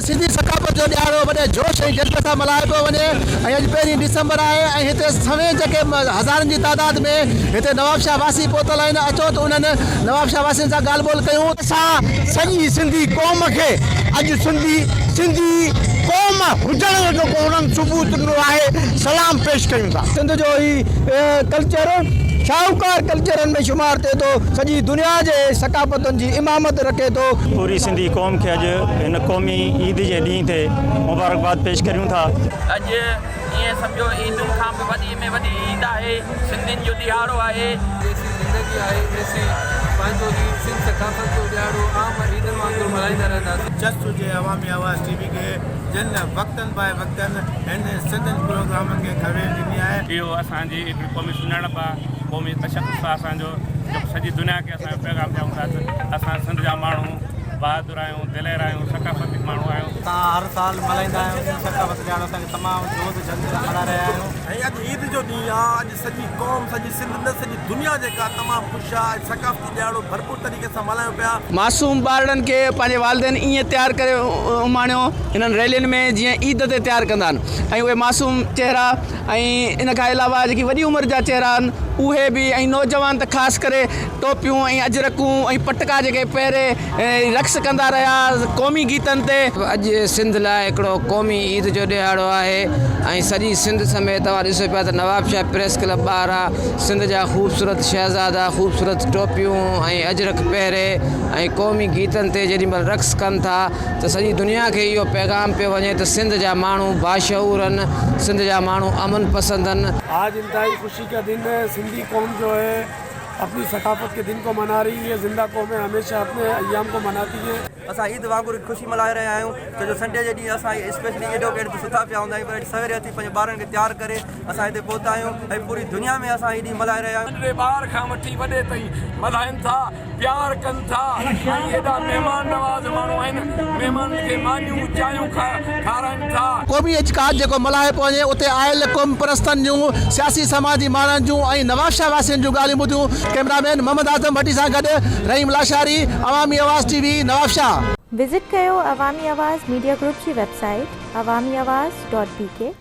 سنڌي ثقافت جو ڏهاڙو وڏي جوش ۽ جذبي سان ملهايو پيو وڃي ۽ اڄ پهرين ڊسمبر آهي ۽ هتي سوين جيڪي هزارن جي تعداد ۾ هتي نوابشاهه واسي پهتل آهن اچو ته انهن نوابشاهه واسين سان ڳالهه ٻولهه ڪيون. اسان سڄي سنڌي قوم کي اڄ سنڌي سنڌي قوم هجڻ جو جيڪو انهن ثبوت ڏنو آهي سلام پيش ڪيون ٿا. سنڌ جو هي ڪلچر شاهوڪار ڪلچرن ۾ شمار ٿئي ٿو، سڄي دنيا جي ثقافتن جي امامت رکي ٿو. پوري سنڌي قوم کي اڄ هن قومي عيد جي ڏينهن تي مبارڪباد پيش ڪريون ٿا. اڄ ائين سمجهو عيدن کان به وڏي ۾ وڏي عيد آهي، سنڌين جو ڏهاڙو آهي. جيسين زندگي آهي ايسين پنهنجو هي سنڌ ثقافت جو ڏهاڙو عام عيدن وانگر ملهائيندا رهنداسين. جس هجي عوامي آواز ٽي وي کي جن وقتن باء وقتن هن سنڌين پروگرامن کي کويل ڏني آهي. اهو اسان جي هڪڙي قومي سڃاڻپ آ، قومي تشخص آ اسان جو جيڪو سڄي دنيا کي اسان اهو پيغام ڏيون ٿا ته اسان سنڌ جا ماڻهو بهادر آهيون، دلير آهيون، ثقافتي ماڻهو آهيون. اسان هر سال ملهائيندا آهيون سنڌ ثقافت ڏهاڙو اسان کي تمام جوش جذبي سان ملهائي رهيا آهيون. ۽ اڄ عيد جو ڏينهن آ، اڄ سڄي قوم سڄي سنڌ نه سڄي دنيا جيڪا تمام خوش آ، اڄ ثقافتي ڏهاڙو ڀرپور طريقي سان ملهايون پيا. معصوم ٻارڙن کي پنهنجي والدين ائين تيار ڪري اماڻيو هنن ريلين ۾ جيئن عيد تي تيار ڪندا آهن ۽ اهي معصوم چهرا ۽ ان کان علاوه جيڪي وڏي عمر جا چهرا آهن اهي به ۽ نوجوان ته خاص ڪري ٽوپيون ۽ اجرڪون ۽ پٽڪا جيڪي پهري رقص ڪندا رهيا قومي گيتن تي. اڄ سنڌ لاء هڪڙو قومي عيد جو ڏهاڙو آهي ۽ سڄي سنڌ سميت توهان ڏسو پيا ته نوابشاهه پريس ڪلب ٻاهران سنڌ جا خوبصورت شهزادا خوبصورت ٽوپيون ۽ اجرڪ پهري ۽ قومي گيتن تي جيڏي مهل رقص ڪن ٿا ته سڄي دنيا کي اهو پيغام پيو وڃي ته سنڌ جا ماڻهو باشعور آهن سنڌ جا ماڻهو امن پسند آهن. آج انتهائي خوشي ڪا دن هي سنڌي قوم جو هي اپني ثقافت ڪي دن ڪو منا رهي هي زنده قومين هميشه اپني ايام ڪو مناتي هي. اسان عيد وانگر خوشي ملهائي رهيا آهيون ڇو جو سنڊي جي ڏينهن اسان اسپيشلي ايڊوڪيٽ به ستا پيا هوندا آهيون پر اڄ سويري اٿي پنهنجي ٻارن کي تيار ڪري اسان هتي پهتا آهيون ۽ پوري دنيا ۾ اسان هي ڏينهن ملهائي رهيا آهيون. ننڍڙي ٻار کان وٺي وڏي تائين ملهائن ٿا. پيار ڪن ٿا ۽ ايڏا مهمان نواز ماڻهو آهن مهمانن کي مانيون چانهيون کارائن ٿا. قومي اجڪاج جيڪو ملهايو پيو وڃي اتي آيل قومپرستن جون، سياسي سماجي ماڻهن جون ۽ نوابشاهه واسين جون ڳالهيون ٻڌيون. ڪئميرا مين محمد اعظم ڀٽي سان گڏ رحيم لاشاري، عوامي آواز ٽي وي، نوابشاهه. وزٽ ڪيو عوامي آواز ميڊيا گروپ جي website Awami Awaz dot B K.